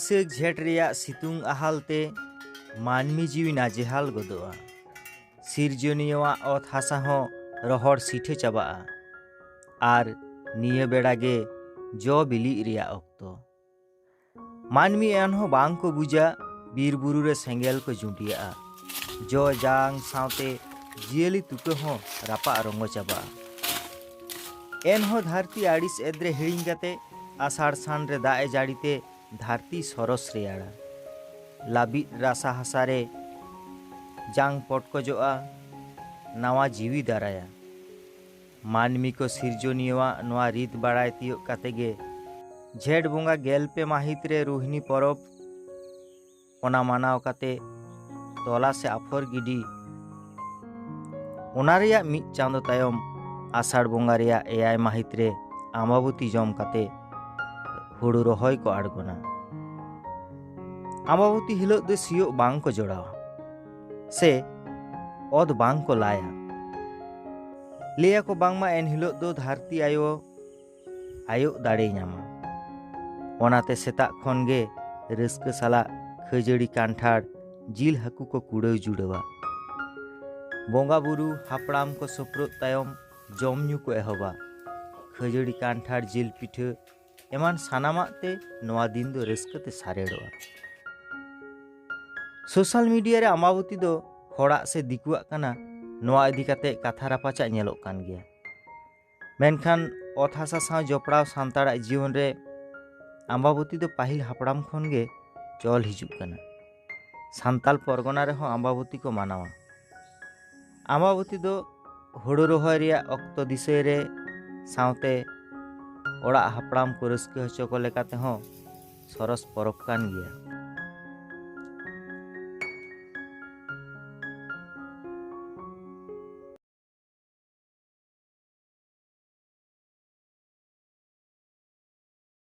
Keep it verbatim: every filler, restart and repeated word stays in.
ᱵᱟᱹᱭᱥᱟᱹᱠᱷ ᱡᱷᱮᱸᱴ ᱨᱮᱭᱟᱜ ᱥᱤᱛᱩᱝ ᱟᱦᱟᱞ ᱛᱮ ᱢᱟᱹᱱᱢᱤ ᱡᱤᱣᱤ ᱱᱟᱡᱮᱦᱟᱞ ᱜᱚᱫᱚᱜᱼᱟ᱾ ᱥᱤᱨᱡᱚᱱᱤᱭᱟᱹᱣᱟᱜ ᱚᱛ ᱦᱟᱥᱟ ᱦᱚᱸ ᱨᱚᱦᱚᱲ ᱥᱤᱴᱷᱟᱹ ᱪᱟᱵᱟᱜᱼᱟ᱾ ᱟᱨ ᱱᱤᱭᱟᱹ ᱵᱮᱲᱟ ᱜᱮ ᱡᱚ ᱵᱤᱞᱤᱜ ᱨᱮᱭᱟᱜ ᱚᱠᱛᱚ᱾ ᱢᱟᱹᱱᱢᱤ ᱮᱱᱦᱚᱸ ᱵᱟᱝ ᱠᱚ ᱵᱩᱡᱟ, ᱵᱤᱨ ᱵᱩᱨᱩ ᱨᱮ ᱥᱮᱸᱜᱮᱞ ᱠᱚ ᱡᱩᱸᱰᱤᱭᱟᱜᱼᱟ᱾ ᱡᱚ ᱡᱟᱝ ᱥᱟᱶᱛᱮ ᱡᱤᱭᱟᱹᱞᱤ ᱛᱩᱠᱟᱹ ᱦᱚᱸ ᱨᱟᱯᱟᱜ ᱨᱚᱸᱜᱚ ᱪᱟᱵᱟᱜᱼᱟ᱾ ᱮᱱᱦᱚᱸ ᱫᱷᱟᱹᱨᱛᱤ ᱟᱹᱲᱤᱥ ᱮᱫᱨᱮ ᱦᱤᱲᱤᱧ ᱠᱟᱛᱮ ᱟᱥᱟᱲ ᱥᱟᱱ ᱨᱮ ᱫᱟᱜ ᱮ ᱡᱟᱹᱲᱤ ᱛᱮ ᱫᱷᱟᱹᱨᱛᱤ ᱥᱚᱨᱚᱥ ᱨᱮᱭᱟᱲᱟ᱾ ᱞᱟᱹᱵᱤᱫ ᱨᱟᱥᱟ ᱦᱟᱥᱟ ᱨᱮ ᱡᱟᱝ ᱯᱚᱴᱠᱚᱡᱚᱜᱼᱟ, ᱱᱟᱣᱟ ᱡᱤᱣᱤ ᱫᱟᱨᱟᱭᱟ᱾ ᱢᱟᱹᱱᱢᱤ ᱠᱚ ᱥᱤᱨᱡᱚᱱᱤᱭᱟᱹᱣᱟᱜ ᱱᱚᱣᱟ ᱨᱤᱛ ᱵᱟᱲᱟᱭ ᱛᱤᱭᱳᱜ ᱠᱟᱛᱮ ᱜᱮ ᱡᱷᱮᱸᱴ ᱵᱚᱸᱜᱟ ᱜᱮᱞ ᱯᱮ ᱢᱟᱹᱦᱤᱛ ᱨᱮ ᱨᱳᱦᱤᱱᱤ ᱯᱚᱨᱚᱵᱽ, ᱚᱱᱟ ᱢᱟᱱᱟᱣ ᱠᱟᱛᱮ ᱛᱚᱞᱟ ᱥᱮ ᱟᱯᱷᱚᱨ ᱜᱤᱰᱤ, ᱚᱱᱟ ᱨᱮᱭᱟᱜ ᱢᱤᱫ ᱪᱟᱸᱫᱚ ᱛᱟᱭᱚᱢ ᱟᱥᱟᱲ ᱵᱚᱸᱜᱟ ᱨᱮᱭᱟᱜ ᱮᱭᱟᱭ ᱢᱟᱹᱦᱤᱛ ᱨᱮ ᱟᱢᱵᱟᱵᱚᱛᱤ ᱡᱚᱢ ᱠᱟᱛᱮ ᱦᱩᱲᱩ ᱨᱚᱦᱚᱭ ᱠᱚ ᱟᱬᱜᱚᱱᱟ᱾ ᱟᱢᱵᱟᱵᱚᱛᱤ ᱦᱤᱞᱳᱜ ᱫᱚ ᱥᱤᱭᱳᱜ ᱵᱟᱝ ᱠᱚ ᱡᱚᱲᱟᱣᱟ ᱥᱮ ᱚᱛ ᱵᱟᱝ ᱠᱚ ᱞᱟᱭᱟ᱾ ᱞᱟᱹᱭᱟᱠᱚ ᱵᱟᱝᱢᱟ ᱮᱱ ᱦᱤᱞᱳᱜ ᱫᱚ ᱫᱷᱟᱹᱨᱛᱤ ᱟᱭᱳ ᱟᱭᱚᱜ ᱫᱟᱲᱮᱭ ᱧᱟᱢᱟ᱾ ᱚᱱᱟᱛᱮ ᱥᱮᱛᱟᱜ ᱠᱷᱚᱱ ᱜᱮ ᱨᱟᱹᱥᱠᱟᱹ ᱥᱟᱞᱟᱜ ᱠᱷᱟᱹᱡᱟᱹᱲᱤ, ᱠᱟᱱᱴᱷᱟᱲ, ᱡᱤᱞ ᱦᱟᱹᱠᱩ ᱠᱚ ᱠᱩᱲᱟᱹᱣ ᱡᱩᱲᱟᱹᱣᱟ᱾ ᱵᱚᱸᱜᱟ ᱵᱩᱨᱩ ᱦᱟᱯᱲᱟᱢ ᱠᱚ ᱥᱳᱯᱨᱳᱫ ᱛᱟᱭᱚᱢ ᱡᱚᱢ ᱧᱩ ᱠᱚ ᱮᱦᱚᱵᱟ᱾ ᱠᱷᱟᱹᱡᱟᱹᱲᱤ, ᱠᱟᱱᱴᱷᱟᱲ, ᱡᱤᱞ ᱯᱤᱴᱷᱟᱹ ᱮᱢᱟᱱ ᱥᱟᱱᱟᱢᱟᱜ ᱛᱮ ᱱᱚᱣᱟ ᱫᱤᱱ ᱫᱚ ᱨᱟᱹᱥᱠᱟᱹ ᱛᱮ ᱥᱟᱨᱮᱲᱚᱜᱼᱟ᱾ ᱥᱳᱥᱟᱞ ᱢᱤᱰᱤᱭᱟ ᱨᱮ ᱟᱢᱵᱟᱵᱚᱛᱤ ᱫᱚ ᱦᱚᱲᱟᱜ ᱥᱮ ᱫᱤᱠᱩᱣᱟᱜ ᱠᱟᱱᱟ, ᱱᱚᱣᱟ ᱤᱫᱤ ᱠᱟᱛᱮ ᱠᱟᱛᱷᱟ ᱨᱟᱯᱟᱪᱟᱜ ᱧᱮᱞᱚᱜ ᱠᱟᱱ ᱜᱮᱭᱟ᱾ ᱢᱮᱱᱠᱷᱟᱱ ᱚᱛ ᱦᱟᱥᱟ ᱥᱟᱶ ᱡᱚᱯᱲᱟᱣ ᱥᱟᱱᱛᱟᱲᱟᱜ ᱡᱤᱭᱚᱱ ᱨᱮ ᱟᱢᱵᱟᱵᱚᱛᱤ ᱫᱚ ᱯᱟᱹᱦᱤᱞ ᱦᱟᱯᱲᱟᱢ ᱠᱷᱚᱱ ᱜᱮ ᱪᱚᱞ ᱦᱤᱡᱩᱜ ᱠᱟᱱᱟ᱾ ᱥᱟᱱᱛᱟᱞ ᱯᱚᱨᱜᱚᱱᱟ ᱨᱮᱦᱚᱸ ᱟᱢᱵᱟᱵᱚᱛᱤ ᱠᱚ ᱢᱟᱱᱟᱣᱟ᱾ ᱟᱢᱵᱟᱵᱚᱛᱤ ᱫᱚ ᱦᱳᱲᱳ ᱨᱚᱦᱚᱭ ᱨᱮᱭᱟᱜ ᱚᱠᱛᱚ ᱫᱤᱥᱟᱹᱭ ᱨᱮ ᱥᱟᱶᱛᱮ ᱚᱲᱟᱜ ᱦᱟᱯᱲᱟᱢ ᱠᱚ ᱨᱟᱹᱥᱠᱟᱹ ᱦᱚᱪᱚ ᱠᱚ ᱞᱮᱠᱟ ᱛᱮᱦᱚᱸ ᱥᱚᱨᱚᱥ ᱯᱚᱨᱚᱵᱽ ᱠᱟᱱ ᱜᱮᱭᱟ᱾